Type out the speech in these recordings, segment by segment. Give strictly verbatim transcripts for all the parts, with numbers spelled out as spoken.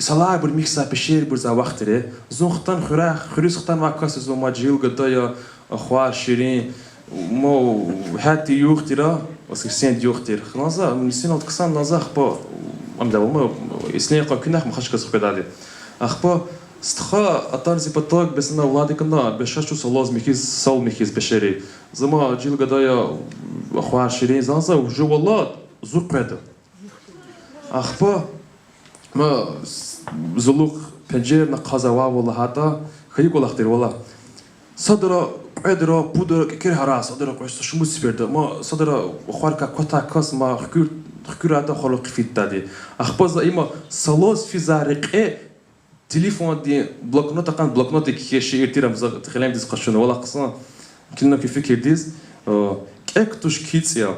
Салайбур михьзавай пешербур за вахт тир. Зун хтан хуьряй, хуьруьз хтанвай кас я зун, ма жегьил гада я, ахвар ширин, ма гьатта югъ тир, воскресенье югъ тир. Хназа, нисинал ксан наза ахпа, ам давама, ислен къа куьнахъ Махачкъаладиз хкведайди. Ахпа стха, атар зи патав, бес ана Владикана, бес ша чун салаз михьиз, сал михьиз пешери. За ма жегьил гада я, ахвар ширин, зан за жувалад, зу къведа. Ахпа, ма, з-, зулухъ пенжерна хъваз авайвал лагьайтӀа, хьайи кӀвалах тир вала. Садра, кьведра, пудра кӀекер гьарай, садра кьве са шумуд сеферда. Ма садра ахварикай кватай кас ма хкуьр-, хкуьрайтӀа, хварал хъфидайди. Ахпа за има салаз физвай рекье телефондин блокнот акъан, блокнотдик кхьей шиир тир, ам за къелемдиз къачуна, валай хъсан, килигна куь фикирдиз, э, кӀек туш КцӀ я.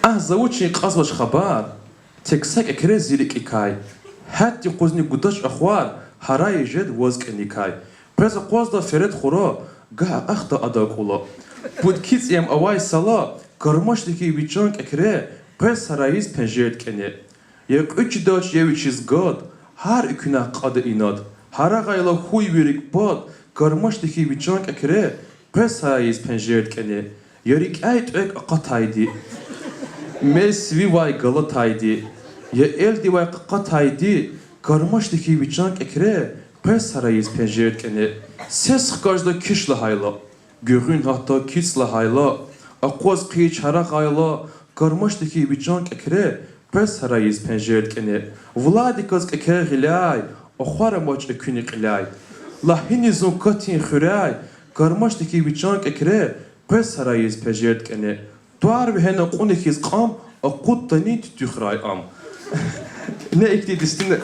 Агь, за вучин кьазвач хабар, тек са кӀекре зи рикӀикай. Гьатта юкъузни гудач ахвар, гьарай жеда ваз кӀаникай. Къвез акъвазда феред хура, гагь акьахда ада акьула. Пуд КцӀ я ам авай сала, кармашди хьи ви чан кӀекре, къвез гьарайиз пенжерд кӀане. Я кьуьд чидач, я вичиз гад, гьар экуьнахъ кьада инад. Гьарагъайла хьуй ви рикӀ пад, кармашди хьи ви чан кӀекре, къвез гьарайиз пенжерд кӀане. Я рикӀяй тӀвек акъатайди, мез сививай галатайди, я элдивай къакъатайди, кармашди хьи ви чан кӀекре, къвез гьарайиз пенжерд кӀане. Сес хкажда киш лагьайла, гуьгъуьн гьатда кицӀ лагьайла, акъваз хъийич гьарагъайла, кармашди хьи ви чан кӀекре, къвез гьарайиз пенжерд кӀане. Владиказ кӀекре гъиляй, ахвар амач экуьнин кьиляй. Лагь, гьиниз зун катин хуьряй, кармашди хьи ви чан кӀекре, къвез гьарайиз пенжерд кӀане. ТӀвар вегьена кьуна хьиз кьам, акъуддани туьтуьхрай ам. Ина ихьтин дистина.